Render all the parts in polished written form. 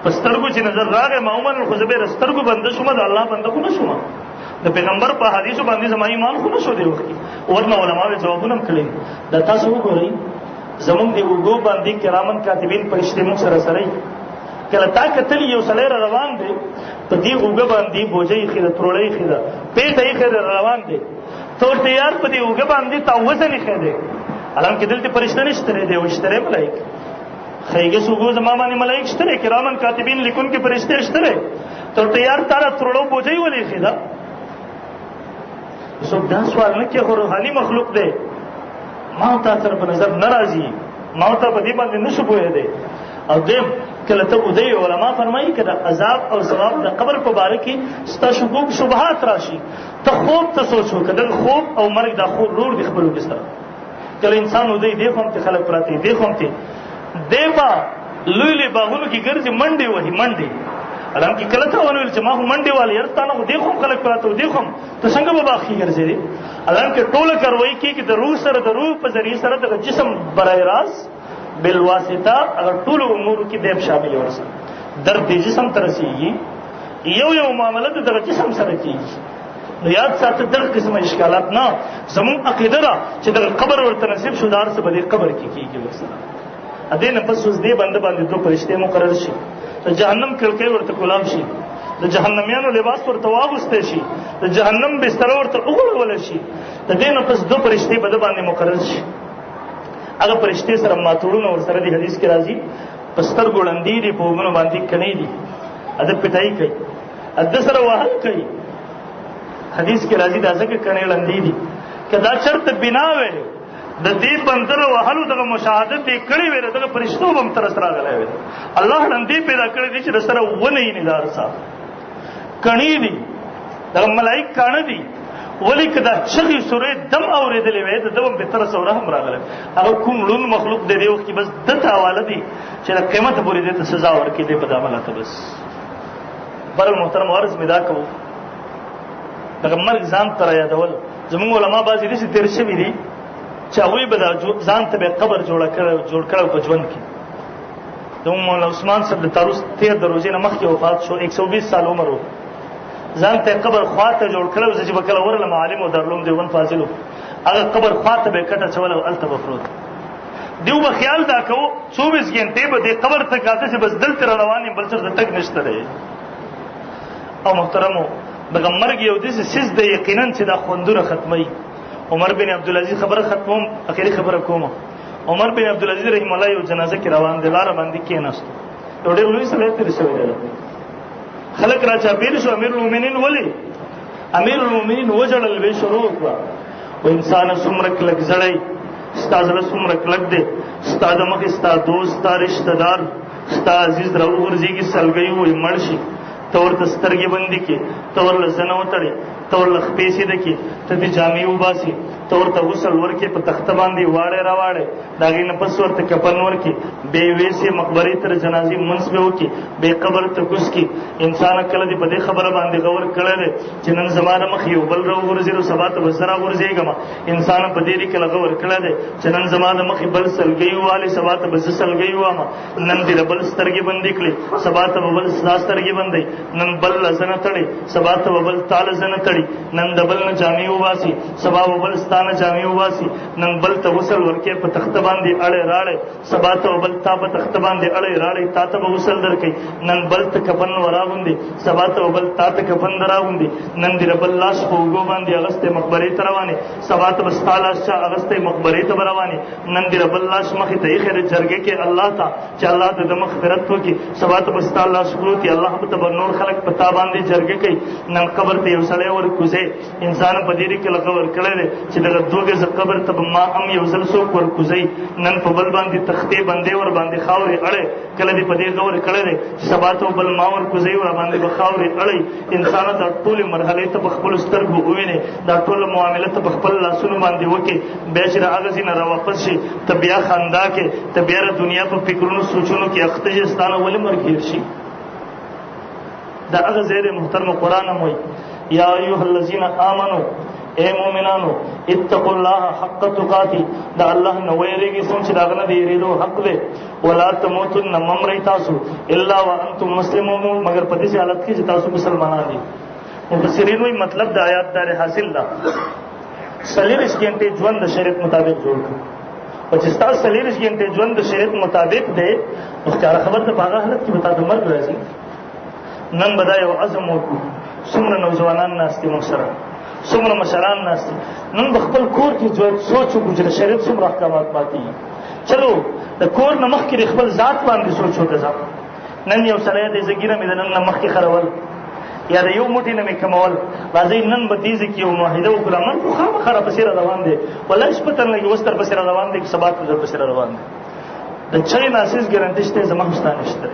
په سترګو چې نظر راغی ما ومنل، خو زه بیا د سترګو بنده شوم، د الله بنده خو نه شوم، د پیغمبر په حدیثو باندې زما ایمان خو نه شو دی وخت کې. ورنه علماوو جوابونه هم کړي. دا تاسو وګورئ زمونږ د اوږو باندې کرامن کاتبین فرشتې موږ سره سره کله تا کتلی یو سړی را روان دی، په دې اوږه باندې بوجۍ ایښې ده، تروړۍ ایښې ده، پېټه ایښې ده، روان دی، ته ورته یار په دې اوږه باندې تا وزن ایښی دی، حالانکه دلته فرشته نشته دی، وشته دی ملایک خیګه سوګو زما باندې ملایک شته دی، کرامن کاتبین لیکونکي فرشتې شته دی، ته ورته یار تا را تروړو بوجۍ ولې ایښې ده؟ څوک دا سوال نه کوي، خو روحاني مخلوق دی، ما تا سره په نظر نه راځي، ما ته په دې باندې نه شو پوهېدی. او دیم کله ته ودی علما فرمایي که د عذاب او ثواب د قبر په باره کې ستا شکوک شبهات راشي، ته خوب ته سوچ وکړه، دغه خوب او مرګ دا خوب رور دي خپلو کې سره. کله انسان ودی دی خو هم ته خلک پراته دی، خو هم ته دی به لوی لوی باغونو کې ګرځي، منډې وهي منډې، حالانکه کله ته ونه ویل چې ما خو منډې والې، یار تا نه خو دی خو هم خلک پراته وو، دی خو هم ته څنګه به باغ کې ګرځېدې؟ حالانکه ټوله کاروایي کېږي د روح سره، د روح په ذریعه سره دغه جسم برای راست بالواسطه هغه ټولو امورو کې دی هم شامل ورسره، درد د جسم ته رسېږي، یو یو معامله د دغه جسم سره کېږي. نو یاد ساته دغه قسمه اشکالات نه، زموږ عقیده ده چې دغه قبر ورته نصیب شو، دا هر څه به دې قبر کې کېږي ورسره. دې نه پس اوس دې بنده باندې دوه فرشتې مقرر شي، د جهنم کړکۍ ورته کولاو شي، د جهنميانو لباس ورته واغوستی شي، د جهنم بستر ورته وغوړول شي. د دې نه پس دوه فرشتې په ده باندې مقرر شي، هغه فرشتې سره ماتوړونه ورسره دي، حدیث کې راځي په سترګو ړندې دي، په اوږونو باندې کڼې دي، ادب پټایي کوي، ادب سره وهل کوي. حدیث کې راځي دا ځکه کڼې ړندې دي که دا چرته بنا وي د دې بندر وهلو دغه مشاهده دې کړې وي، دغه فرشتو به هم تر سره راغلی وي. الله ړندې پیدا کړې دي چې د سره ونه یې نه صاحب کڼې دي، دغه ملایک کاڼه دي، ولې که دا چغې سورې دم اورېدلې وی د ده به تر سره هم راغلی. هغه کوم ړوند مخلوق دی دې وخت کې بس ده ته حواله دي چې د قیامت پورې دې ته سزا ورکړي دی په دا عمله ته بس. بهرحال محترم عرض مې دا کوو دغه مرګ ځان ته رایادول. زموږ علما بعضې داسې تېر شوي دي چې هغوی به دا ځان ته به قبر جوړ کړی په ژوند کې. زموږ مولانا عثمان صاحب د تاروس تېر د روزې نه مخکې وفات شو، 120 سال عمر و، ځان ته قبر خواته جوړ کړی و. زه چې به کله ورغلم عالم او دارالعلوم دیوبند فاضل و، هغه قبر خواته به یې کټه اچوله او هلته به پروت. دیو به خیال دا کوو 24 ګنټې به دې قبر ته کاته چې بس دلته را روان یم، بل چېرته تګ نشته دی. او محترمو دغه مرګ یو داسې څیز دی یقینا چې دا خوندونه ختموي. عمر بن عبدالعزیز خبره ختموم، اخري خبره کوم. عمر بن عبدالعزیز رحم الله یو جنازه کې روان دی، لاره باندې کېناستو، یو ډېر لوی سړی تېر شوی دی، خلک را چاپېر شو. امیر المؤمنین ولې؟ امیر المؤمنین وژړل، ویې شروع وکړه، و انسانه څومره کلک زړی، ستا زړه څومره کلک دی، ستا د مخې ستا دوست، ستا رشته دار، ستا عزیز را وغورځېږي، سلګۍ ووایي مړ شي، ته ورته سترګې بندې کړې، ته ورله زنه وتړې، ته ورله خپې سیده کړې، ته دې جامې وباسې، ته ورته غسل ورکړې، په تخته باندې واړی راواړی، د هغې نه پس ورته کفن ورکړې، بې ویسې مقبرې ته د جنازې لمونځ پرې وکړې، بې قبر ته کوز کړې. انسانه کله دې په دې خبره باندې غور کړی دی چې نن زما له مخې یو بل راوغورځېدو، سبا ته به زه راغورځېږم؟ انسانه په دې دې کله غور کړی دی چې نن زما له مخې بل سلګۍ ووالې، سبا ته به زه سلګۍ ووامه؟ نن دې د بل سترګې بندې کړې، سبا ته به بل ستا سترګې بندوي. نن بل له زنه تړې، سبا ته به بل تا له زنه تړي. نن د بل نه جامې وباسي، سبا به بل ستا نه جامې وباسي. نن بل ته غسل ورکې، په تخته باندې اړې راړې، سبا ته به بل تا په تخته باندې اړې راړې، تا ته به غسل درکوي. نن بل ته کفن وراغوندي، سبا ته به بل تا ته کفن دراغوندي. نن دې د بل لاس په اوږو باندې اغوستی مقبرې ته روانې، سبا ته به ستا لاس چا اغوستی مقبرې ته به روانې. نن دې د بل لاس مخې ته ایښی دی جرګې کې الله ته چې الله ته د مغفرت وکړي، سبا ته به ستا لاس پروت وي، الله به ته به نور خلک په تا باندې جرګه کوي. نن قبر ته یو سړی ورکوځي، انسان په دې کې لږ ورکړی دی چې دغه دوه ګزه قبر ته به ما هم یو ځل څوک ورکوځي. نن په بل باندې تختې بندې ور باندې خاورې اړی، کله دې په دې غور کړی دی چې سبا ته بل ما ورکوځي ور باندې به خاورې اړی. انسان دا ټولې مرحلې ته په خپلو سترګو ووینې، دا ټوله معامله ته په خپل لاسونو باندې وکړې، بیا چې د هغه ځای نه راواپس شي ته بیا خندا کې، ته بیا د دنیا په فکرونو سوچونو کې اخته شې، ستا نه ولې مرګ هېر شي؟ دا هغه ځای دی محترم قرآن هم وایي، یا ایها الذین آمنو، اے مؤمنانو، اتقوا الله حق تقاتی، دا الله نه ویریږي څنګه چې داغه نه دی یریدو حق دی. ولا تموتن، ممری تاسو، الا وانتم مسلمون، مگر په دې حالت کې چې تاسو مسلمانان دي. مفسرین وی مطلب د آیات دار حاصل ده، 24 غنټه ژوند د شریعت مطابق جوړ کړ. او چې تاسو 24 غنټه ژوند د شریعت مطابق دی، نو ښکاره خبر ته په هغه حالت کې به تاسو مرګ راځي. نن به دا یو عزم وکړو، څومره نوجوانان ناست دي موږ سره، څومره مشران ناست دي، نن به خپل کور کې سوچ وکړو چې د شریعت څومره احکامات ماتېږي. چلو د کور نه مخکې د خپل ذات باندې سوچ وکړه. ځه نن یو سړی دی، زه ږیره مې د نن نه مخکې خرول یا د یو موټي نه مې کمول، راځئ نن به دې ځای کې یو معاهده وکړو. مرګ خو خامخا راپسې را روان دی، والله هېڅ پته نه لګي اوس در پسې را روان دی که سبا ته در پسې را روان دی. د چای ناسیز ګارانټي شته، زما خو ستا نشته.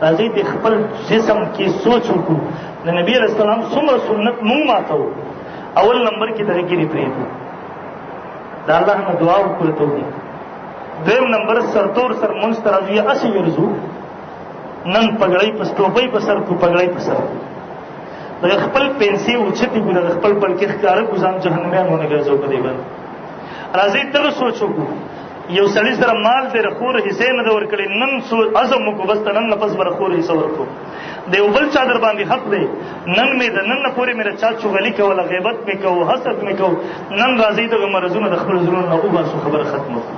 راځئ د خپل جسم کې سوچ وکړو، د نبي علیه السلام څومره سنت مونږ ماتوو. اول نمبر کې دغه ږیرې پرېږدو، د الله نه دعا وکړو توفیق. دویم نمبر سرتور سر مونږ ته راځو یا هسې ګرځو، نن پګړۍ په ټوپۍ په سر کو، پګړۍ په سر کو، دغه خپل پنسې اوچتې کړو، دغه خپل پړکې ښکاره کړو، ځان جهنمیان ونه ګرځو. په دې باندې راځئ دغه سوچ وکړو. یو سړي سره مال دی، د خور حصې نه ده ورکړې، نن سو عزم وکړو بس ته نن نه پس به د خور حصه ورکړو. د یو بل چا در باندې حق دی، نن مې د نن نه پورې مې د چا چغلي کوله، غیبت مې کوو، حسد مې کوو، نن راځئ دغه مرضونه د خپل زړونو نه وباسو، خبره ختمه کړو.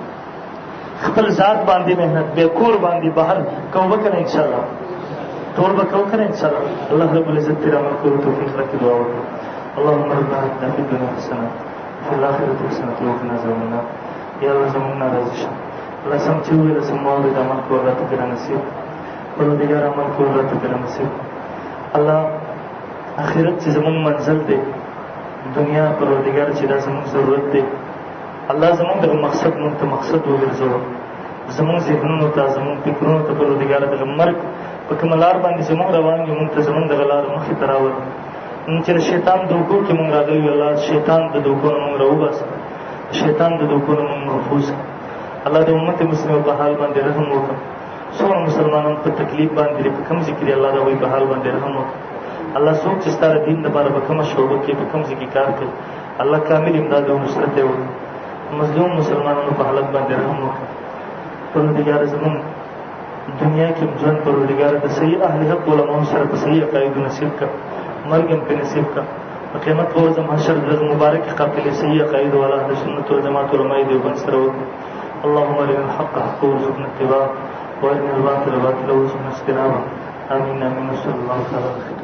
خپل ذات باندې محنت، بیا کور باندې بهر کوو به که نه انشاءالله، ټول به کوو که نه انشاءالله. الله رب العزت دې عمل کولو توفیق راکړي. دعا وکړو. اللهم ربنا آتنا في الدنيا حسنة وفي الآخرة حسنة وقنا عذاب النار. یا الله زموږ ناراضي شه، الله سم چې وویل سم واورېد، عمل کول راته پرې نصیب، پروردګار عمل کول راته پرې نصیب. الله آخرت چې زموږ منزل دی، دنیا پروردګار چې دا زموږ ضرورت دی، الله زموږ دغه مقصد موږ ته مقصد وګرځوه، زموږ ذهنونو ته، زموږ فکرونو ته پروردګار دغه مرګ په کومه لار باندې چې موږ روان یو، موږ ته زموږ دغه لار مخې ته راوله. نن چې د شیطان دوکو کې موږ راغلي یو، الله شیطان د دوکو نه موږ راوباسه، شیطان د دوکو نه موږ محفوظ کړه. الله د امت مسلمه په حال باندې رحم وکړه. څومره مسلمانان په تکلیف باندې دي، په کوم ځای کې دي، الله د هغوی په حال باندې رحم وکړه. الله څوک چې ستا د دین دپاره په کومه شعبه کې په کوم ځای کې کار کوي، الله کامل امداد او نصرت یې وکړه. مظلوم مسلمانانو په حالت باندې رحم وکړه. پروردګار زموږ دنیا کې ژوند پروردګار د صحیح اهل حق علماو سره په صحیح عقایدو نصیب کړه، مرګ هم پرې نصیب کړه. په قیامت په ورځ هم حشر د مبارک قافلې صحیح عقایدو والا اهل سنت والجماعت علماء دیوبند سره وکړه. اللهم ارنا الحق حقا وارزقنا اتباعه وارنا الباطل باطلا وارزقنا اجتنابه. آمین آمین. صلی الله تعالی علیه وسلم.